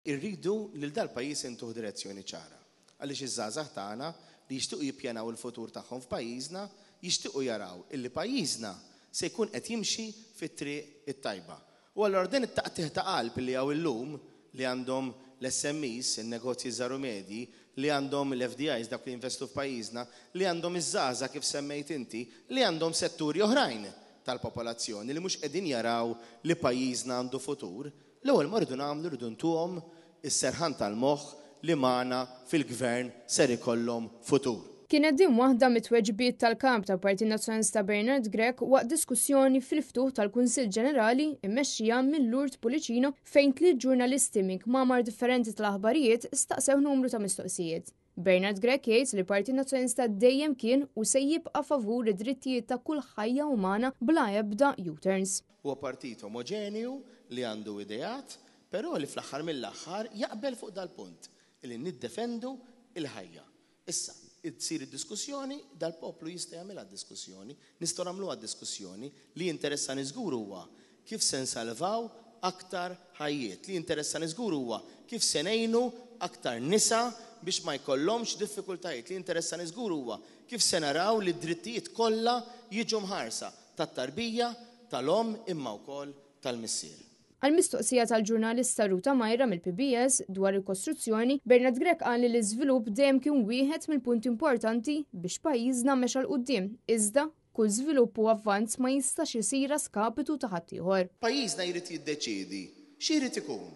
Irridu lil dal-pajjiż intuh direzzjoni ċara. Għaliex iż-żgħażagħ tagħna li jixtiequ jippjanaw il-futur tagħhom f'pajjiżna jixtiequ jaraw illi pajjiżna se jkun qed jimxi fit-triq it-tajba. U allura din it-taqtigħ ta' qalb li hawn illum li għandhom l-SMEs, in-negozji żgħar u medji, li għandhom l-FDIs, dawk li jinvestu f'pajjiżna, li għandhom iż-żgħażagħ kif semmejt inti, li għandhom setturi oħrajn tal-popolazzjoni li mhux qegħdin jaraw li pajjiżna għandu futur, L-ewwel ma rridu nagħmlu rridu ntuhom is-serħan tal-moħħ li magħna fil-Gvern ser ikollhom futur. Kienet din waħda mit-tweġibiet tal-Kap tal-Partit Nazzjonalista Bernard Grech waqt diskussjoni fil-ftuħ tal-Kunsill Ġenerali mmexxija minn Lourdes Pullicino fejn tliet ġurnalisti minn kmamar differenti tal-aħbarijiet staqsew numru ta' mistoqsijiet. Bernard Grech jgħid li l-Partit Nazzjonalista dejjem kien u se jibqa' favur id-drittijiet ta' kull ħajja umana bla ebda U-turns. Huwa partit omoġenju li għandu ideat, però li fl-aħħar mill-aħħar jaqbel fuq dal-punt, li niddefendu l-ħajja. Issa, issir id-diskussjoni, dal-poplu jista' jagħmilha d-diskussjoni, nistgħu nagħmluha d-diskussjoni, li jinteressani żgur huwa kif se nsalvaw aktar ħajjiet, li jinteressani żgur huwa kif se ngħinu aktar nisa biex ma jkollhomx diffikultajiet, li jinteressani żgur huwa kif se naraw li d-drittijiet kollha jiġu mħarsa, tat-tarbija, tal-omm imma wkoll tal-missier. Għal mistoqsija tal-ġurnalista Ruta Majra mill-PBS dwar il-kostruzzjoni, Bernard Grech qal li l-iżvilupp dejjem kien wieħed mill-punti importanti biex pajjiżna mexa 'l quddiem, iżda kull żvilupp u avvanz ma jistax isir a skapitu ta' ħaddieħor. Pajjiżna jrid jiddeċiedi xi jrid ikun.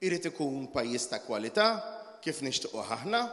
Irid ikun pajjiż ta' kwalità, kif nixtiquh aħna,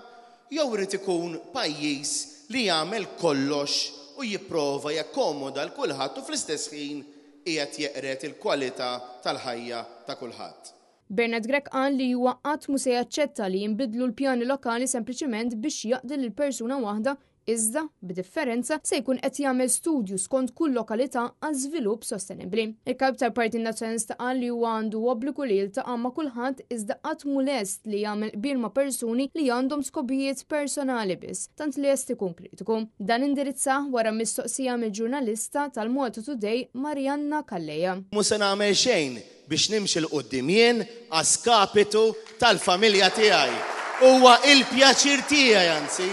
jew irid ikun pajjiż li jagħmel kollox u jipprova jakkomoda 'l kulħadd u fl-istess ħin qiegħed jeqred il-kwalità tal-ħajja ta' kulħadd. Bernard Grech qal li huwa qatt mhu se jaċċetta li jinbidlu l-pjani lokali sempliċiment biex jaqdi lil persuna waħda Iżda, b'differenza, se jkun qed jagħmel studju skont kull lokalità għal żvilupp sostenibbli. Il-Kap tal-Partit Nazzjonalista qal li huwa għandu obbligu li jiltaqa' ma' kulħadd iżda qatt mhu lest li jagħmel qbil ma' persuni li għandhom skopijiet personali biss, tant li lest ikun kritiku. Dan indirizzah wara mistoqsija mill-ġurnalista tal-Malta Today Marianna Calleja. Mhu se nagħmel xejn Biex nimxi 'l quddiem jien a skapitu tal-familja tiegħi. Huwa il-pjaċir tiegħi anzi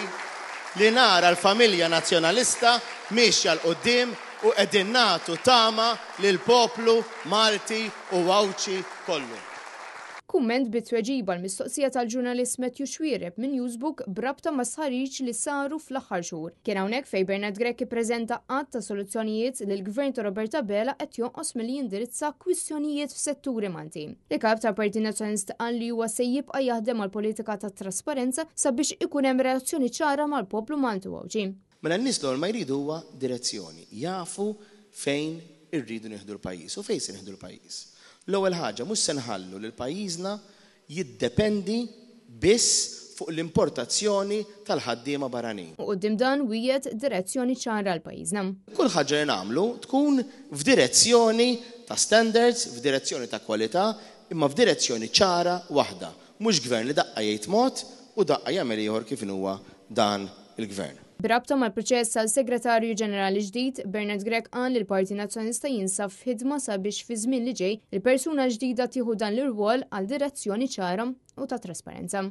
li nara l-familja Nazzjonalista miexja 'l quddiem u qegħdin nagħtu tama lill-poplu Malti u Għawdxi kollu. Kumment bi tweġiba għall-mistoqsija tal-ġurnalist Matthew Xuereb minn Newsbook b'rabta ma' stħarriġ li saru fl-aħħar xhur. Kien hawnhekk fejn Bernard Grech ippreżenta għadd ta' soluzzjonijiet li l-Gvern ta' Robert Abela qed jonqos milli jindirizza kwistjonijiet f'setturi Maltin. Il-Kap tal-Partit Nazzjonalista qal li huwa se jibqa' jaħdem għal politika ta' trasparenza sabiex ikun hemm relazzjoni ċara mal-poplu Malti u Għawdxi. Mela n-nies l-ewwel ma jridu huwa direzzjoni, jafu fejn irridu nieħdu l-pajjiż u fejn se nieħdu l-pajjiż. L-ewwel ħaġa mhux se nħallu lil pajjiżna jiddependi biss fuq l-importazzjoni tal-ħaddiema barranin. U quddiem dan wiegħed direzzjoni ċara għal pajjiżna. Kull ħaġa li nagħmlu tkun f'direzzjoni ta' standards, f'direzzjoni ta' kwalità, imma f'direzzjoni ċara waħda. Mhux gvern li daqqa jgħid mod u daqqa jagħmel ieħor kif inhuwa dan il-gvern. B'rabta mal-proċess għal Segretarju Ġenerali ġdid, Bernard Grech qal li l-Partit Nazzjonalista jinsab f'ħidma sabiex fiż-żmien li ġej, il-persuna l-ġdida tieħu dan l-irwol għal direzzjoni ċara u ta' trasparenza.